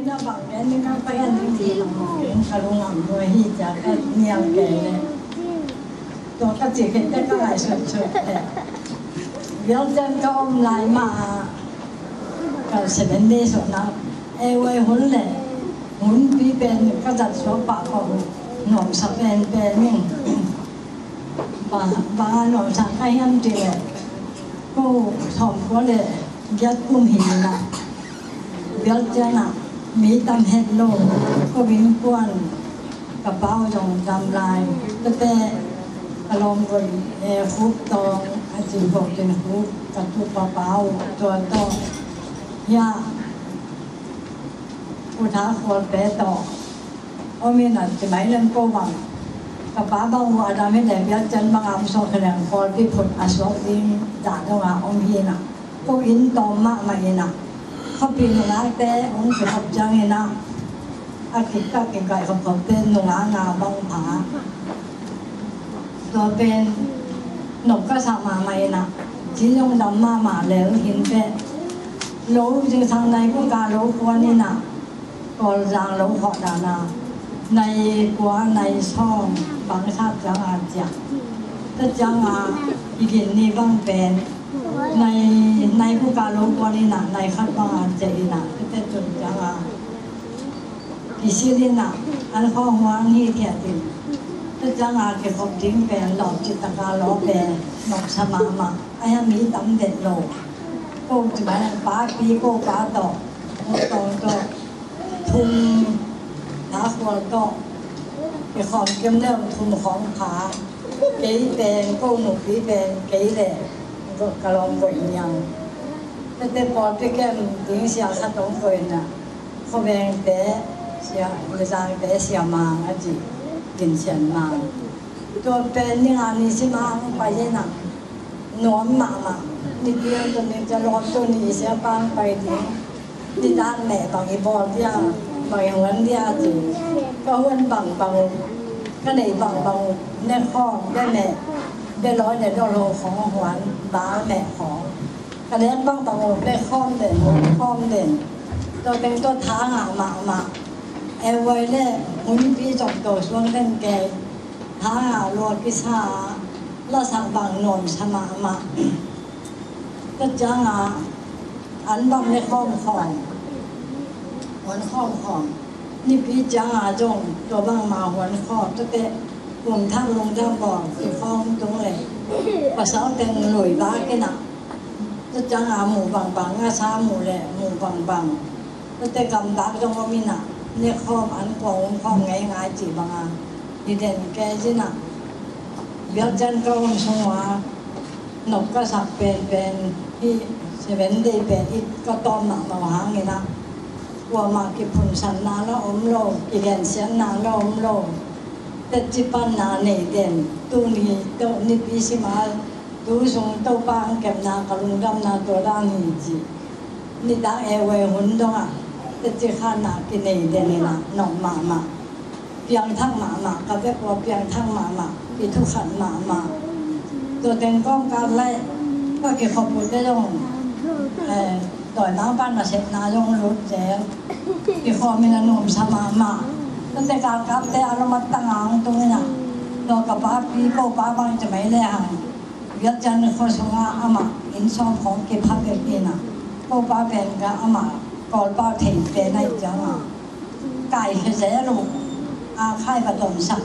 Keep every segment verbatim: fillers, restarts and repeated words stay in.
Na bang gen ni ka payan ni ti lo. Ka lungam lo hi cia ka nial kei le. Tua ka ci kei te ka lai sut sut le. Vial ten ka om lai ma a, ka seven days na. E wai hun le. Hun pi pen ka zat suak pa ka hu. Nuam sa pen pen ning. Ba, ba nuam sa ka hiam ti le. Ko som ko le. Giat kum hi na. Vial ten a. Mi tam het lo. Ko ving kuan. Ka pau zong dam lai. Tate ka lawm goi, eh, Khup Tawng, a ci Khup Tawng Khup, ka tu pa pau, tua tawh. Hia, U Tha Khual Pe tawh. Om in a ci mai lem ko bang. Ka pa bang u a dam hi le vial ten bang a om suak hi leng khual pi phut a suak ding dah dong a om hi na. Ko inn tawm mahmah in a, khuapi nungakte hong kikhop ciangin a, a kikak kikaih khopkhopte nungak nga bang pha. Tua pen nop ka sak mahmah in a, cin zong dam mahmah lel hin peh. Lo zingsang nai kuka lo kuan in a, Kawlzang lo khawh dan a, nai kua nai sawm bang sat ciang a ciah. Tua ciang a, i gin ni bang pen, nai, nai kuka lo kuan in a, nai khat bang a ciah in a, tua te cun ciang a, kisil in a, an khawh huang hi thiat in. Tua ciang a, kikhop ding pen, lawm cih tak a lawm pen, nop sa mahmah, a hia mi tam det lo. Ko ci mai, pa pi, ko pa tawh, ko tawh tawh. Thum, Tha Khual tawh, i khawm kim deuh thum khawng kha, kei pen, ko nupi pen, kei le, ka lawm koih niang. Tete pawlpi kem ding sia khat hong koih na, Khuavengte, sia, Lezangte sia mang a ci, Din Sian Mang. Tua pen ni nga ni si mang pai na, nuam mahmah, ni piang tu ni ca lawm tu ni sia pang pai ding. Nidang meh bang i bawl dia, bang i huan dia ci. Ka huan bangbang uh, ka neih bangbang uh, ne khawm, bia meh, bia lawi ne dawh lo khawng huan, bal meh khawng. Ka leng bangbang uh, ne khawm den, huan khawm den. Tua teng tua tha ngah mahmah. E wai le, hun pi zong tua suang den kei. Tha ngah lua kisa, lasak bang nuam sa mahmah. Tua ciang a, an bang le khawm khawm, huan khawm khawm. Nipi ciang a zong tua bang ma huan khawm, tua te kum thak lung thak bawl, ki khawm tung le. Pasal teng lui ba kei na. Tua ciang a mu bang bang, ngasa mu le mu bang bang. Tua te gamdang zong om in a, ne khawm an kuang um khawm ngei ngai ci bang a. Hi den kei zin a. Biakciang ka om sung ua, nop ka sak penpen, hih Seven Day pen i ka tawm mahmah uh hangin ah, kuamah kiphunsanna la om lo, kigensiatna la om lo, tetci panna nei den, tuni tawh nipi sim a, tu sung Topa hong kepna ka lungdamna tua dan hi ci. Nitak e wei hun dongah, tetci khanna kinei den in ah, nop mahmah. Piangthak mahmah, ka vek ua piangthak mahmah, kithukhat mahmah. Tua teng kawngkal lai, ka kikhop uh te zong, eh, dawimangpa nasepna zong lut zel. Kikhawm in a nuamsa mahmah. Tua te galkapte a lom a tang a hong tung in a. Tua ka papi, ko pa bang ci mai le hang. Biakciang khua sungah amah inn sawm khawng kipha bek in a. Ko pa pen ka amah Kawlpau thei pen ahi ciang a. Kaikhia zel uh, a khai va tomsak,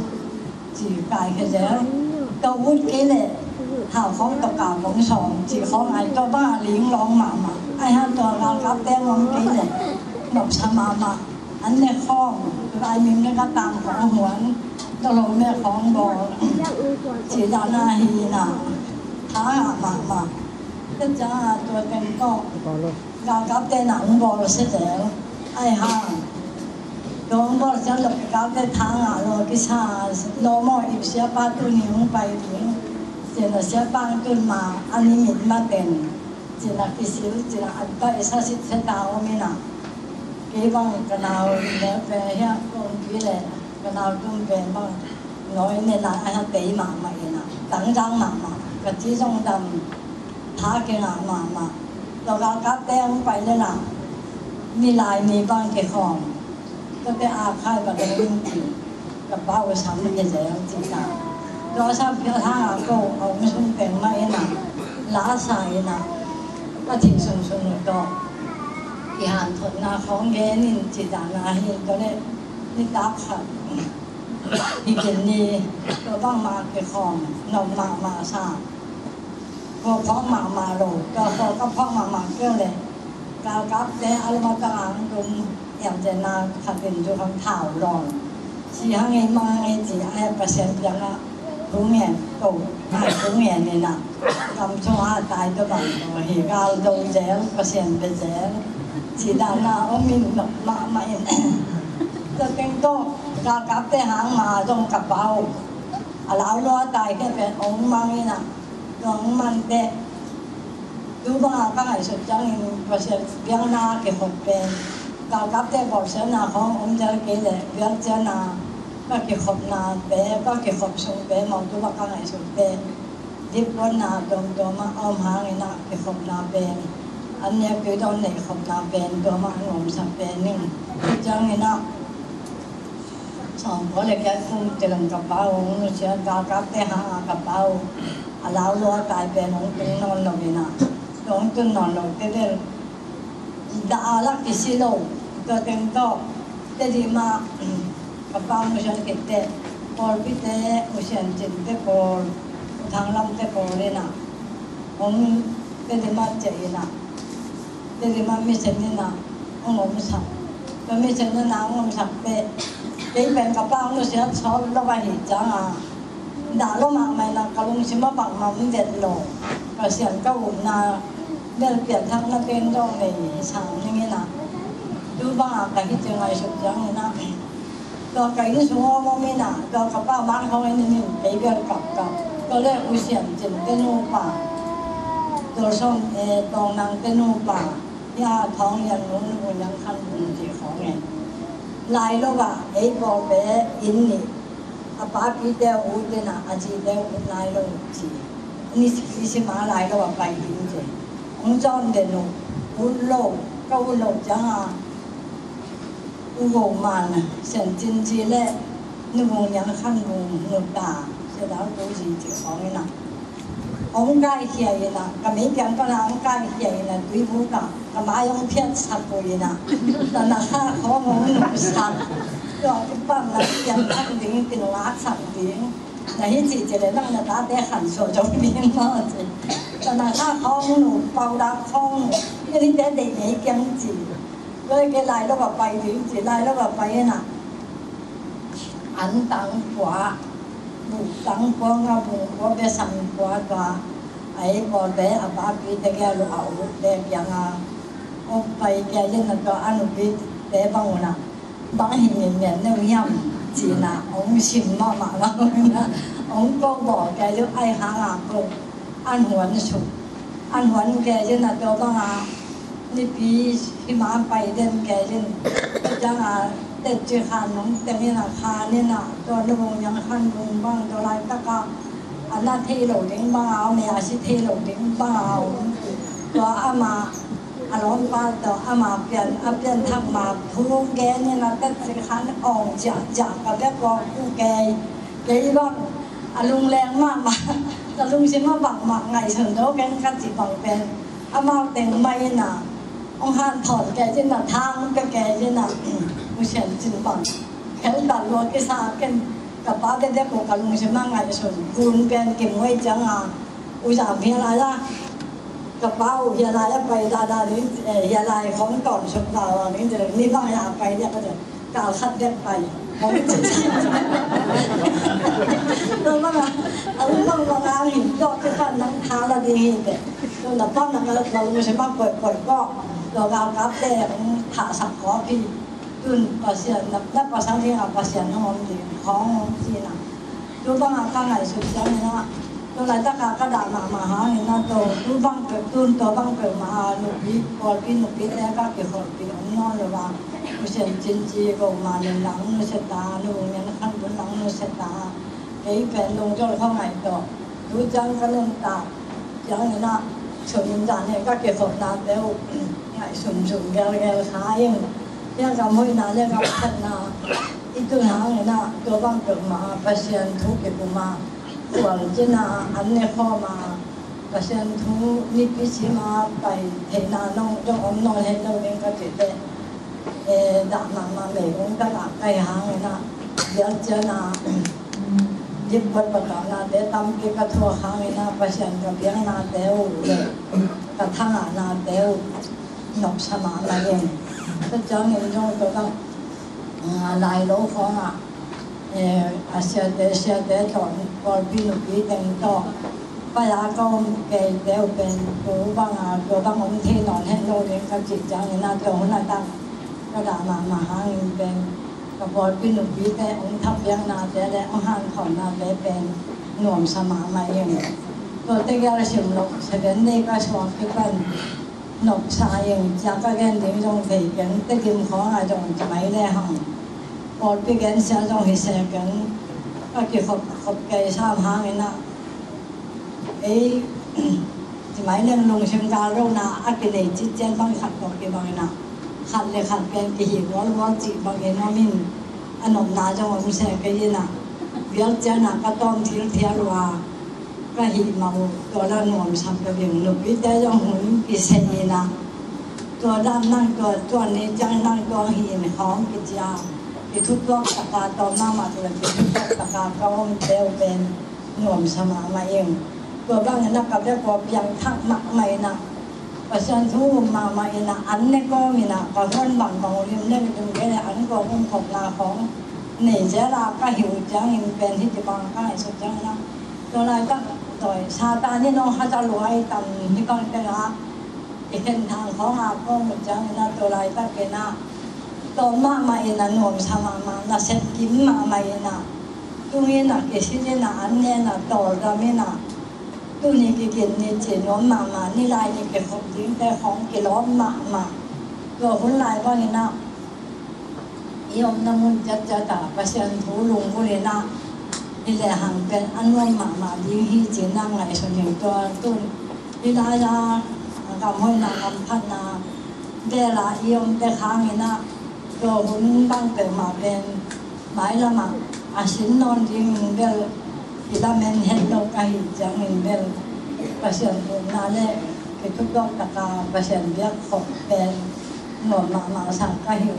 ci kaikhia zel. Tua ut kei leh, hau khawng tua ka bong sawm, ci khawng ai tua bang a ling lawng mahmah. Ai han tua galkapte ngom kei leh, nopsa mahmah. An ne khawng, tua ai mim ne ka tang khawng huan, tua lo ne khawng bawl. Ci dan a hi na, tha mahmah. Tua ciang a tua teng tawh. Galkapte na hong bawl sia zel, ai hang. Dong bawl sia lo galkapte tha ngah lo kisa, lo maw ip siapa tuni hong pai ding. Cina siapa hong tun ma, a ni mit ma ten. Cina kisil, cina an ta isa sit sia ta om in a. Kei bang ka nau ne pe hia kong ki le, ka nau tung pe bang. Nawi ne lai a ha tei mahmah in a, tangzang mahmah, ka ci zong dam, tha kingah mahmah. Tua galkapte hong pai le na, Nilai ni bang kikhawm, tua teh a khai bang ding ci, ka pa uh sam hi zel ci ta. Tua sam phial hang a ko a hong sung peng mah in a, la sa in a, a thih sungsung uh tawh kihanthawnna khawng gen in ci ta na hi. Tua leh nitak khat hi khin ni, tua bangmah kikhawm nop mahmah sa. Khuaphawk mahmah lo, tua khuaka phawk mahmah kei leh galkapte a lama tang ang tum, iamtehna khat in tu khang thau lawn. Si hang ei mang hang ei ci a, Pasian piang a thu ngen to, a thu ngen in a, kam sung a tai to bang to hi, gal do zel, Pasian be zel ci dan a om in nop mahmah in. Tua teng tawh galkapte hang ma zong ka pa uh a lau lua tai kei pen ong mang in a, tua ong mang teh tu bang a ka ngaihsut ciangin Pasian biakna kikhop pen, galkapte bawlsiatna khawng om zel kei leh biakciatna, ka kikhopna pen, ka kikhop sung pen maw, tu bang ka ngaihsut pen dipkuatna tuamtuam a om hang in a, kikhopna pen an nek tui dawn nei khopna pen tua mah an omsak pen in. Tua ciangin a, sawm kua le giat kum ciang ka pa uh hong nusia, galkapte hang a ka pa uh a lau lua tai pen hong tung nawn lo in a, tua hong tun nawn lo te bel dah a lak kisi lo. Tua teng tawh Tedim ah ka pa hong nusia khit teh, pawlpite, U Sian Cin te pawl, U Thang Lam te pawl in a, hong Tedim ah ciah in a, Tedim ah mission in a hong omsak. Tua mission in a hong omsak teh, kei pen ka pa hong nusiat sawt lo ahih ciang a, dah lo mahmah in a, ka lungsim ah bangmah om det lo. Pasian ka upna bel pianthakna pen zong nei sang ning in a, tu bang a ka hih ciang ngaihsut ciangin a, tua ka inn sung om om in a, tua ka pa mang khawng en in, kei bel kapkap. Tua leh U Sian Cin te nupa, Tawlsawm, eh, Tawng Nang te nupa, hia Thawng Lian Nu, Nu Vung Lian Khan Vung cih khawng en. Lai lo ah ei pawlpi inn nih, a papite a ut in a, a zite a ut lai lo ci. Ni si, ni si ma lai lo ah pai ding ci. Hong cawn den uh, ut lo, ka ut lo ciang a, U Vo Man, Sian Cin zi le Nu Vung Lian Khan Vung nuta, Sia Dau Tu zi cih khawng in a, hong kaikhia in a, ka mei kiang pan a hong kaikhia in a, tuivuk ah ka mai hong phiatsak uh in a, tua na kha khawng hong nungsak. Tua kipan na pianthak ding, kinungaksak ding. Na hi cih cih leh nang na tate khansuah zong ding maw ci. Tua na kha khawng nung, pau dak khawng nung, hih ni te deih mei kiang ci. Tua hi kei lai lo ah pai ding ci, lai lo ah pai in a, an tang kua, buk tang kua, nga bung kua, besang kua, tua a ei pawlpi a papite kia lo a utte kiang a hong pai kia in a, tua a nupite bang un a, bang hi ngen ngen neu hiam ci in a, hong sim mahmah bang un a, hong ko bawl kia in a, ai hang a ko an huan suk, an huan kei in a, tua bang a nipi hih ma pai den kei in, tua ciang a tetci khan nong teng in a, khan in a, tua Nu Vung Lian Khan Vung bang, tua laitak a a na thei lo ding bang a om e, a si thei lo ding bang a om. Tua amah a lawmpa tawh amah pian, a pianthak ma thu gen in a, tetci khan awng ciahciah ka bek awk uh kei. Kei bang a lungleng mahmah, ka lungsim ah bangmah ngaihsun zo keng ka cih bang pen, amau teng mah in a hong hanthawn kei in a, thang pia kei in a, U Sian Cin bang kheltat lua kisa ken, ka pa bekbek uh ka lungsim ah ngaihsun. Kun pen kimuai ciang a, U Zam hia lai a, ka pa uh hia lai a pai dada ding, eh, hia lai khawng tawnsuk dada ding, ni bang hia pai dia ka ci. Kal khat bek pai. Hong ci. Tua bang a, a lung bang bang a hong hi, tua kipan nang tha la ding hi teh. Tua na pan nang a, tua lungsim ah koihkoih kawk. Tua galkapte hong thahsak kawk hi. Tun Pasian, na, na pasal ding a Pasian hong om ding, hong om ci na. Tu bang a ka ngaihsut ciangin a, tu laitak a ka dah mahmah hangin a, tu, tu bang peuh, tun tua bang peuh mah a, nupi, pawlpi nupite ka kikholhpih om nawn lo a, U Sian Cin ci, Go Ma Nen la hong nusia ta, Nu Vung Lian Khan Vung la hong nusia ta, kei pen lungzol khuangaih tawh tu ciang ka nuntak ciangin a, sum in zan in ka kikholhnate uh Ngaihsun sun gelgel kha ing. Tua gam hoihna le gam phatna i tun hangin ah, tua bang peuhmah Pasian thu kikum a, khual cin a, an ne khawm a, Pasian thu nipi sim a pai theihna nong zong om nawn het lo ding ka cih teh, eh, dah mahmah mei ung tak ah ka hih hangin ah, biakciang a, dipkuat pakahnate tampi ka thuak hangin ah, Pasian ka biaknate uh le ka thangahnate uh nopsa mahmah ing. Tua ciangin zong tua bang, ah, lai lo khawng ah, eh, a siate, siate tawh, pawlpi nupi teng tawh, pai a ka om keite uh pen, tua bang a, tua bang om thei nawn het lo ding ka cih ciangin ah, tua hun a tak ka dah mahmah hangin pen, ka pawlpi nupite hong thapiaknate le hong hankhawmnate pen nuamsa mahmah ing. Tuate gel sim loh, Seventh Day ka suak kipan nopsa ing, cia ka gen ding zong thei keng, Tedim khawng a zong ci mai le hang, pawlpi gensia zong hi se keng, ka kikhop khop kei sam hangin ah, ei, ci mai leng lungsim gal rona a kinei citcian bang khat tawh kibangin ah, khat le khat pen kihih gualgual cih bangin om in, a nopna zong om se kei in ah, biakciang a ka tawm thilthial uh a, ka hih mah uh, tua la nuamsa ka bing, nupite zong hun kisei in ah, tua dan nang tua, tua ni ciang nang tua hi in khawng kici a, kithutuak taka tawm mahmah tua, kithutuak taka ka omte uh pen nuamsa mahmah ing. Tua bangin ah ka bek uh a piangthak mahmah in ah, Pasian thu um mahmah in ah, an ne kawm in ah, ka huan bangbang uh lim ne lim kei le an kawm um khopna khawng nei zel a ka hih uh ciangin pen hih ci bang ka ngaihsut ciangin ah, tua laitak dawi Satan in hong haza lua i tam hih bang teng ah, i khen thang khawng a kawm uh ciangin ah, tua laitakin ah tawm mahmah in ah, nuamsa mahmah, nasep kim mahmah in ah, tung in ah, kisin in ah, an ne in ah, tawldam in ah, tuni kikin ni ci nuam mahmah, nilai ni kikhop dingte khawng kilawm mahmah. Tua hun lai bangin ah, i omna mun ciatciat ah Pasian thu lunggulh in ah, hi lehang pen a nuam mahmah ding hi ci-in ah ngaihsun ing. Tua tun hi lai-a gam hoihna gam phatna bel ah i om tek hangin ah, tua hun bang peuhmah pen mailam ah a sin nawn ding bel i lamen het lo ka hih ciangin bel, Pasian upna le kithutuak taka Pasian biak khop pen nuam mahmah sa ka hih,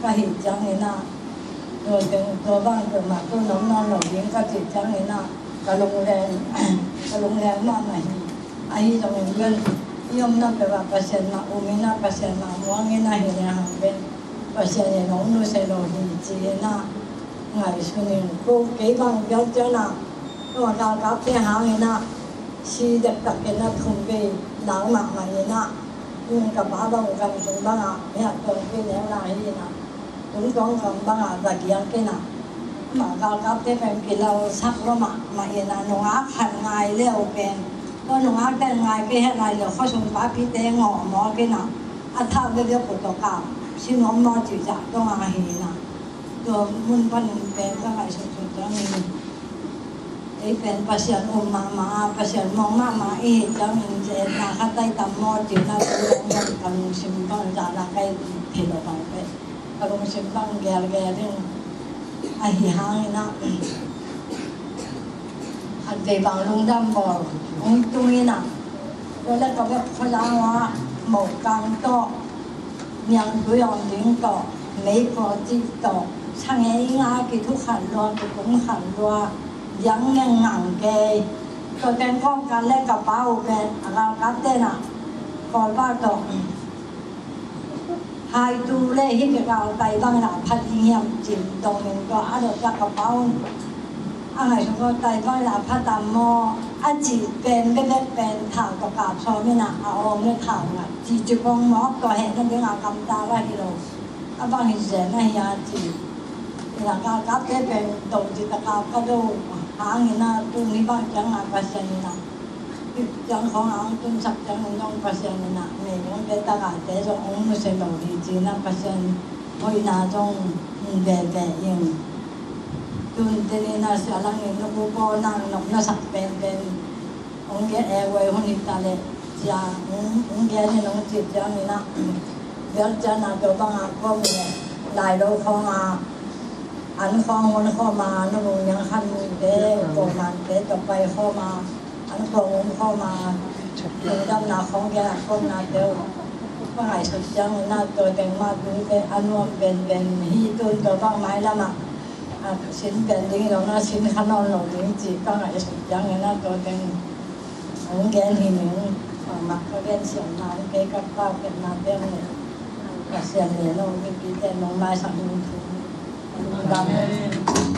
ka hih ciangin ah, tua teng, tua bang peuhmah tu nuam nawn lo ding ka cih ciangin ah, ka lungleng, ka lungleng mahmah hi. Ahi zongin bel i omna peuh ah Pasian mah um in ah, Pasian mah muang in ah, hi lehang bel Pasian in hong nusia lo hi ci-in ah ngaihsun ing. Ko kei bang biakciang ah, tua galkapte hangin ah si dektak in ah, thum vei nang mahmah in ah, tung ka pa bang gam sung bang ah, hiah tuang kei neu lai hi in ah, tung tuang gam bang ah za giak in ah, mah galkapte pen kilalsak lua mahmah in ah, nungak khat ngai le uh pen, tua nungakte ngai kei het lai le uh, khuasung papite ngawh mawk in ah, a thak veve uh tawh kap si nuam maw cih zah dong a hi in ah, tua mun panin pen ka ngaihsut sut ciangin, ei pen Pasian um mahmah a, Pasian mawng mahmah i hih ciangin, zetna khat tai tam maw cihna, tua dong ka lungsim bang zahna ka hih thei lo bang pen, ka lungsim bang gelgel ding ahi hangin ah, khatvei bang lungdam bawl hong tung in ah, tua leh ka bek khuazang ah Mokang tawh, Niangtui Awng Ding tawh, Mei Kua Cih tawh, sa ngei nga kithu khat lua, kikum khat lua, diang ngen ngang kei. Tua teng kawmkal leh ka pa uh pen a galkapte in ah Kawlpau tawh, hai tu leh hih ka galtai bang in ah phat ding hiam ci-in dong in, tua a dot ciang ka pa un a ngaihsut, galtai bang in ah phat tam maw a cih pen, bekbek pen thau tawh kap sawm in ah, a awng leh thau ngat ci ci kong mawk, tua hehna ding a kamta va hi lo, a bang hi zen ahi a ci. Ina galkapte pen dong ci ta kap ka do hangin ah, tuni bang ciang ah Pasian in ah, ciang khawng a hong tunsak ciangin zong Pasian in ah mei hong pia tak ah te zong hong nusia lo hi ci-in ah, Pasian hoihna zong veve ing. Tun teni in ah sia langin nuku pawl nang nopna sak penpen hong gelh e, guai hun hi ta leh, Sia, ung gen in ung cih ciangin ah, biakpiakna tua bangah kawm in lai lo khawng ah, an khawng hun khawm a, nu lung niang khan mite, kawmante tua pai khawm a, an khawng hun khawm a, lungdamna khawng gen a kawmnate uh ka ngaihsut ciangin ah, tua teng mah tungte a nuam penpen hi. Tun tua bang mailam ah, a, sin pen ding lo na, sin kha nawn lo ding cih ka ngaihsut ciangin ah, tua teng hong gen hi ning. Mahmah ka gensiamna hong kei, ka pa petna te hong nei. Pasian le no mipite nong maisak nung thu. Lungdam.